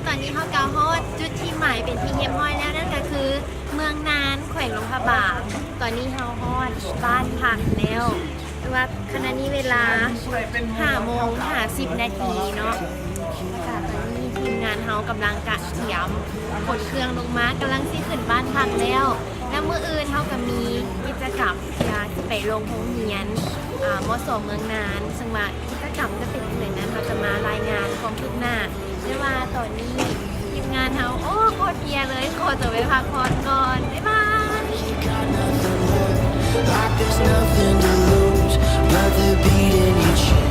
ຕອນນີ້ເຮົາກໍຮອດຈຸດທີ່ໝາຍເປັນທີ່ຮຽບຮ້ອຍແລ້ວ ນັ້ນກໍຄືເມືອງນານ ແຂວງຫຼວງພະບາງ. ຕອນນີ້ເຮົາຮອດບ້ານພັກແລ້ວ ຄືວ່າຂະນະນີ້ເວລາຫ້າໂມງຫ້າສິບນາທີເນາະ. ແລ້ວກໍຕອນນີ້ທີມງານເຮົາກຳລັງກະກຽມຂົນເຄື່ອງລົງມາ ກຳລັງຊິຂຶ້ນບ້ານພັກແລ້ວ. ແລ້ວມື້ອື່ນເຮົາກໍມີກິດຈະກຳທີ່ວ່າຊິໄປລົງໂຮງຮຽນ ອາ ມສ ເມືອງນານ ເຊິ່ງວ່າກິດຈະກຳຈະເປັນຈັ່ງໃດນັ້ນ ເຮົາຈະມາລາຍງານຄວາມຄືບໜ້າ. ແຕ່ວ່າຕອນນີ້ທີມງານເຮົາ ໂອ້ ໂຄດເພຍເລີຍ ຂໍຕົວໄປພັກຜ່ອນກ່ອນ ບາຍບາຍ. Like there's nothing to lose, but the beat in your chest.